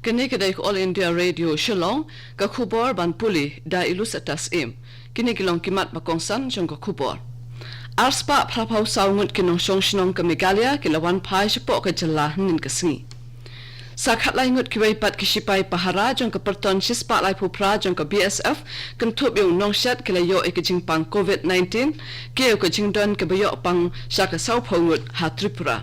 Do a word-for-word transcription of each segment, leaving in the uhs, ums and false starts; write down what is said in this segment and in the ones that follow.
Kane ka dei ka All India Radio Shillong, ka khubor ban pule da i Lusetas Im. Kine ki long ki mat ba kongsan jong ka khubor. Arspah phraphew saw ngut ki nongshong shnong ka Meghalaya ki la wan phai shapoh ka jylla hynnin ka sngi. Sa khatlai ngut kiwei pat ki shipai pahara jong ka pyrton shispah laiphew phra jong ka B S F, kynthup ïa u nongshet ki la ïoh ïa ka jingpang covid nineteen, kiew ka jingdon kaba ïoh pang sha ka sawphew ngut ha Tripura.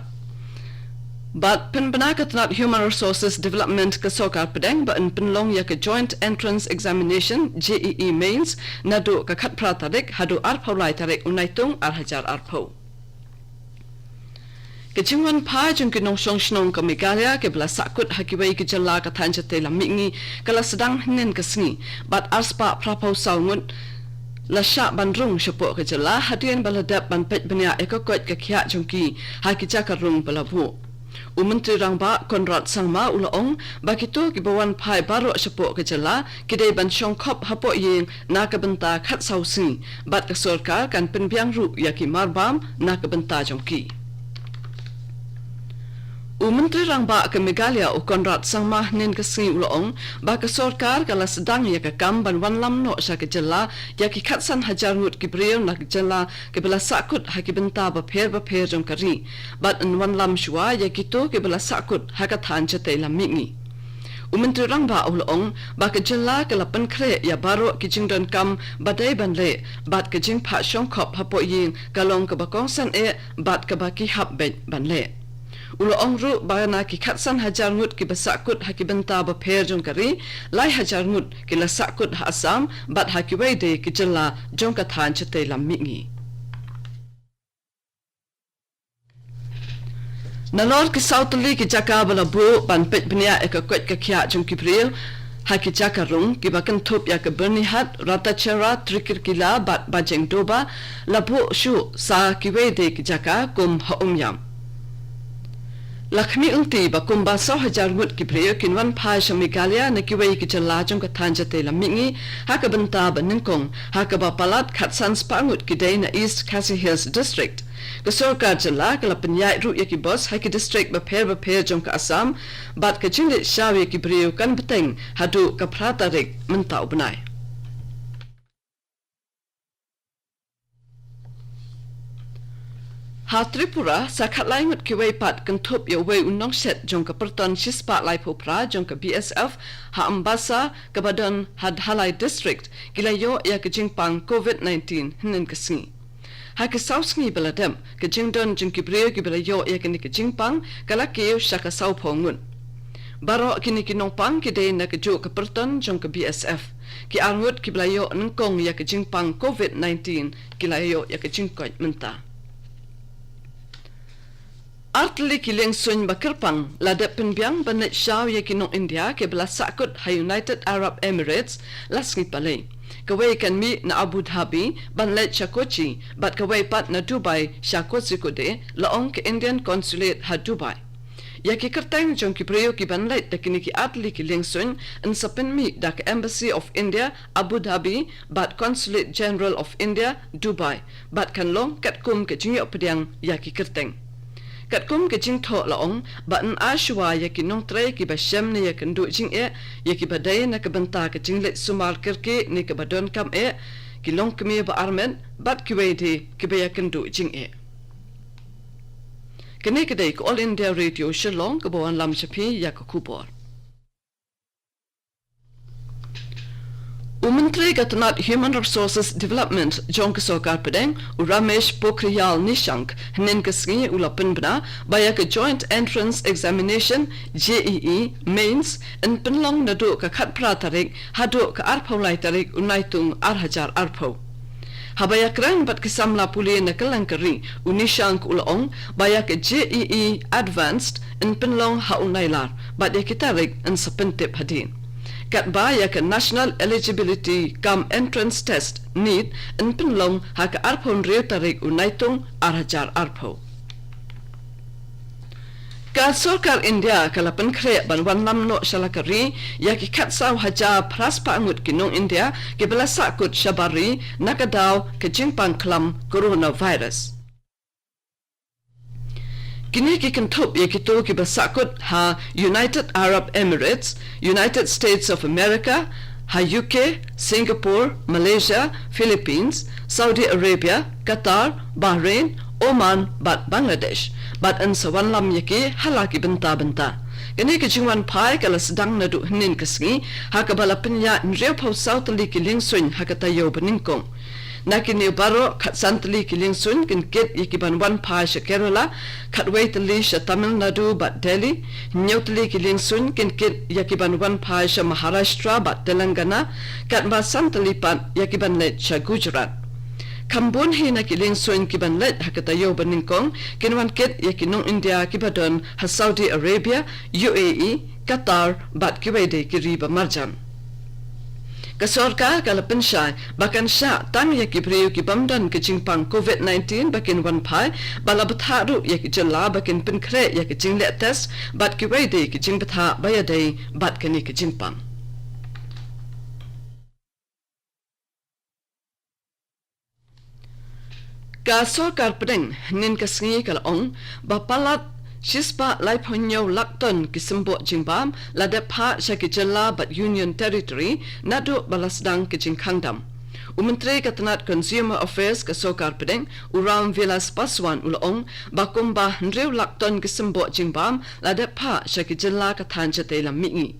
Bad pynbna ka tnat Human Resources Development ka Sorkar Pdeng ba yn pynlong ïa ka Joint Entrance Examination, J E E Mains, naduh ka khatphra tarik haduh arphew lai tarik u Naitung ar hajar arphew. Ka jingwan phai jong ki nongshong shnong ka Meghalaya kiba la sahkut ha kiwei ki jylla ka thaiñ shatei lam mihngi ka la sdang hynnin ka sngi, bad arspah phraphew saw ngut la shah ban rung shapoh ka jylla hadien ba la dep ban peit bniah ïa ka koit ka khiah jong ki ha ki jaka rung ba la buh. U Myntri Rangbah Conrad Sangma u la ong ba kito kiba wan phai baroh shapoh ka jylla ki dei ban shong khop hapoh ïing na ka bynta khatsaw sngi, bad ka sorkar kan pynbiang ruh ïa ki marbam na ka bynta jong ki. U Myntri Rangbah ka Meghalaya u Conrad Sangma hynnin ka sngi u la ong ba ka sorkar ka la sdang ïa ka kam ban wanlam noh sha ka jylla ïa ki khatsan hajar ngut ki briew na ka jylla kiba la sahkut ha ki bynta bapher bapher jong ka ri, bad yn wanlam shuwa ïa kito kiba la sahkut ha ka thaiñ shatei lam mihngi. U Myntri Rangbah u la ong ba ka jylla ka la pynkhreh ïa baroh ki jingdonkam ba dei ban leh, bad ka jingphah shong khop hapoh ïing ka long kaba kongsan eh bad kaba ki hap beit ban leh. U la ong ruh ba na ki khatsan hajar ngut kiba sahkut ha ki bynta bapher jong ka ri, lai hajar ngut ki la sahkut ha Assam, bad ha kiwei de ki jylla jong ka thaiñ shatei lam mihngi. Nalor ki saw tylli ki jaka ba la buh ban peit bniah ïa ka koit ka khiah jong ki briew ha ki jaka rung kiba kynthup ïa ka Byrnihat, Ratacherra, Trikirkila bad Bajengdoba, la buh shuh sa kiwei de ki jaka kum ha Umiam. La khmih lynti ba kumba saw hajar ngut ki briew kin wan phai sha Meghalaya na kiwei ki jylla jong ka thaiñ shatei lam mihngi ha ka bynta ba nyngkong, ha kaba palat khatsan spah ngut ki dei na East Khasi Hills District. Ka sorkar jylla ka la pynïaid ruh ïa ki bus ha ki district bapher bapher jong ka Assam, bad ka jingleit shaw ïa ki briew kan bteng haduh ka phra tarik mynta u bnai. Ha Tripura, sa khatlai ngut kiwei pat kynthup ïa uwei u nongshet jong ka pyrton shispah laiphew phra jong ka B S F ha Ambassa kaba don ha Dhalai District, ki la ïoh ïa ka jingpang covid nineteen hynnin ka sngi. Ha ki saw sngi ba la dep, ka jingdon jong ki briew kiba la ïoh ïa kane ka jingpang ka la kiew sha ka sawphew ngut. Baroh kine ki nongpang ki dei na kajuh ka pyrton jong ka B S F. Ki arngut kiba la ïoh nyngkong ïa ka jingpang covid nineteen ki la ïoh ïa ka jingkoit mynta. Artylli ki liengsuiñ ba kyrpang la dep pynbiang ban leit shaw ïa ki nong India kiba la sahkut ha United Arab Emirates la sngi Palei. Kawei kan mih na Abu Dhabi ban leit sha Kochi, bad kawei pat na Dubai sha Kozhikode, la ong ka Indian Consulate ha Dubai. Ïa ki kyrteng jong ki briew kiban leit da kine ki artylli ki liengsuiñ yn sa pynmih da ka Embassy of India, Abu Dhabi, bad Consulate General of India, Dubai, bad kan long katkum ka jingïoh pdiang ïa ki kyrteng. Katkum ka jingthoh la ong ba yn ai shuwa ïa ki nongtrei kiba shem ne ïakynduh jingeh, ïa kiba dei na ka bynta ka jingleit sumar kyrkieh ne kaba donkam eh, ki longkmie ba armet, bad kiwei de kiba ïakynduh jingeh. Kane ka dei ka All India Radio Shillong kaba wanlam sha phi ïa ka khubor. U Myntri ka tnat Human Resources Development jong ka Sorkar Pdeng, u Ramesh Pokhriyal Nishank, hynnin ka sngi u la pynbna ba ïa ka Joint Entrance Examination, J E E Mains, yn pynlong naduh ka khatphra tarik haduh ka arphew lai tarik u Naitung ar hajar arphew. Haba ïakren bad ki samla pule na kylleng ka ri, u Nishank u la ong ba ïa ka J E E Advanced yn pynlong ha u Nailar, bad ïa ki tarik yn sa pyntip hadien. Katba ïa ka National Eligibility cum Entrance Test, NEET, yn pynlong ha ka arphew hynriew tarik u Naitung ar hajar arphew. Ka Sorkar India ka la pynkhreh ban wanlam noh sha la ka ri ïa ki khatsaw hajar phra spah ngut ki nong India kiba la sahkut shabar ri na ka daw ka jingpang khlam coronavirus. Kine ki kynthup ïa kito kiba sahkut ha United Arab Emirates, United States of America, ha U K, Singapore, Malaysia, Philippines, Saudi Arabia, Qatar, Bahrain, Oman bad Bangladesh, bad yn sa wanlam ïa ki ha la ki bynta bynta. Kane ka jingwan phai ka la sdang naduh hynnin ka sngi, ha kaba la pynïaid hynriewphew saw tylli ki liengsuiñ ha ka taïew banyngkong. Na kine baroh, khatsan tylli ki liengsuiñ kin kit ïa ki ban wan phai sha Kerala, khatwei tylli sha Tamil Nadu bad Delhi, hynñiew tylli ki liengsuiñ kin kit ïa ki ban wan phai sha Maharashtra bad Telangana, katba san tylli pat ïa ki ban leit sha Gujarat. Kham bun hi na ki liengsuiñ ki ban leit ha ka taïew banyngkong kin wan kit ïa ki nong India kiba don ha Saudi Arabia, U A E, Qatar bad kiwei de ki ri ba marjan. Ka sorkar ka la pynshai ba kan shah tang ïa ki briew ki bym don ka jingpang covid nineteen ba kin wan phai, ba la bthah ruh ïa ki jylla ba kin pynkhreh ïa ka jingleh test bad kiwei de ki jingbthah ba ïadei bad kane ka jingpang. Ka sorkar pdeng hynnin ka sngi ka la ong ba palat shispah laiphew hynñiew lak ton ki symboh jingbam la dep phah sha ki jylla bad Union Territory naduh ba la sdang ka jingkhang dam. U Myntri ka tnat Consumer Affairs ka sorkar pdeng, u Ram Vilas Paswan, u la ong ba kumba hynriew lak ton ki symboh jingbam la dep phah sha ki jylla ka thaiñ shatei lam mihngi.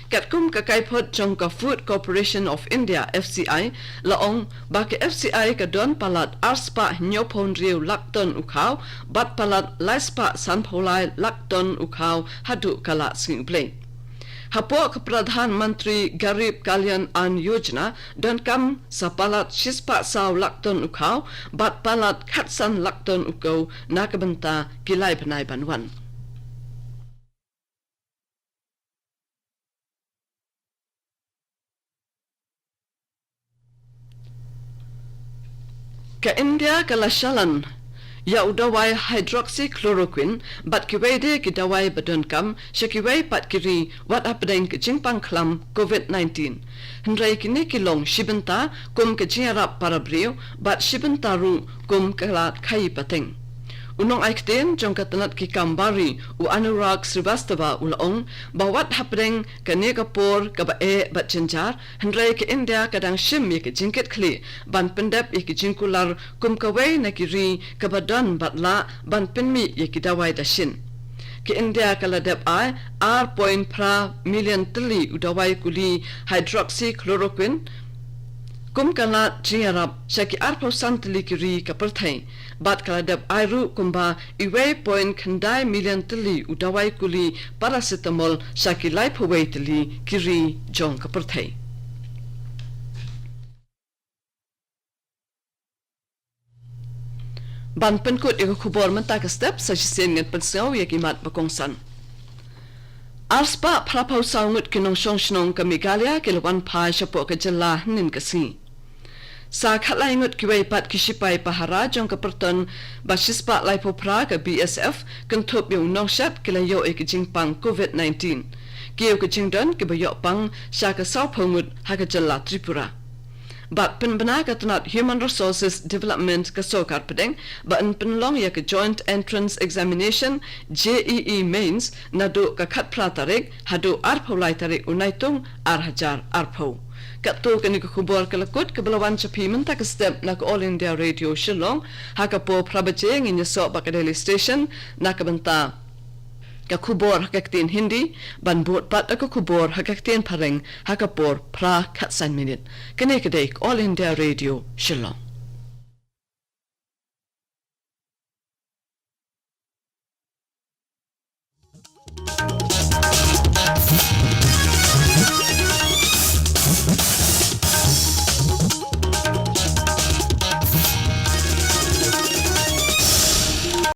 Katkum ka kaiphod jong ka Food Corporation of India, F C I, la ong ba ka F C I ka don palat arspah hynñiewphew hynriew lak ton u khaw bad palat laispah sanphew lai lak ton u khaw haduh ka Lah Sngi U Blei. Hapoh ka Pradhan Mantri Garib Kalyan Ann Yojana donkam sa palat shispah saw lak ton u khaw bad palat khatsan lak ton u kew na ka bynta ki lai bnai ban wan. Ka India ka la shalan ïa u dawai hydroxychloroquine bad kiwei de ki dawai ba donkam sha kiwei pat ki ri wat hapdeng ka jingpang khlam covid nineteen. Hynrei kine ki long shibynta kum ka jingïarap para briew bad shibynta ruh kum ka lad khaïi pateng. U nongai ktien jong ka tnat ki kam bar ri, u Anurag Srivastava, u la ong ba wat hapdeng kane ka por kaba eh bad jynjar, hynrei ka India ka dang shim ïa ka jingkitkhlieh ban pyndep ïa ka jingkular kum kawei na ki ri kaba don bad lah ban pynmih ïa ki dawai dashin. Ka India ka la dep ai ar point phra million tylli u dawai kuli hydroxychloroquine kum ka lad jingïarap sha ki arphew san tylli ki ri ka pyrthei, bad ka la dep ai ruh kumba uwei point khyndai million tylli u dawai kuli paracetamol sha ki laiphew wei tylli ki ri jong ka pyrthei. Ban pynkut ïa ka khubor mynta ka step, sa shisien ngan pynsngew ïa ki mat ba kongsan. Arspah phraphew saw ngut ki nongshong shnong ka Meghalaya ki la wan phai shapoh ka jylla hynnin ka sngi. Sa khatlai ngut kiwei pat ki shipai pahara jong ka pyrton ba shispah laiphew phra ka B S F kynthup ïa u nongshet ki la ïoh ïa ka jingpang covid nineteen. Ki ïoh ka jingdon kiba ïoh pang sha ka sawphew ngut ha ka jylla Tripura. Bad pynbna ka tnat Human Resources Development ka sorkar pdeng ba yn pynlong ïa ka Joint Entrance Examination, J E E Mains, naduh ka khatphra tarik haduh arphew lai tarik u Naitung ar hajar arphew. Katto kane ka khubor ka la kut kaba la wan sha phi mynta ka step na ka All India Radio Shillong, ha ka por phra baje ngin ïasoh bad ka Delhi Station na ka bynta ka khubor ha ka ktien Hindi, ban bud pat da ka khubor ha ka ktien Phareng ha ka por phra khatsan minit. Kane ka dei ka All India Radio Shillong.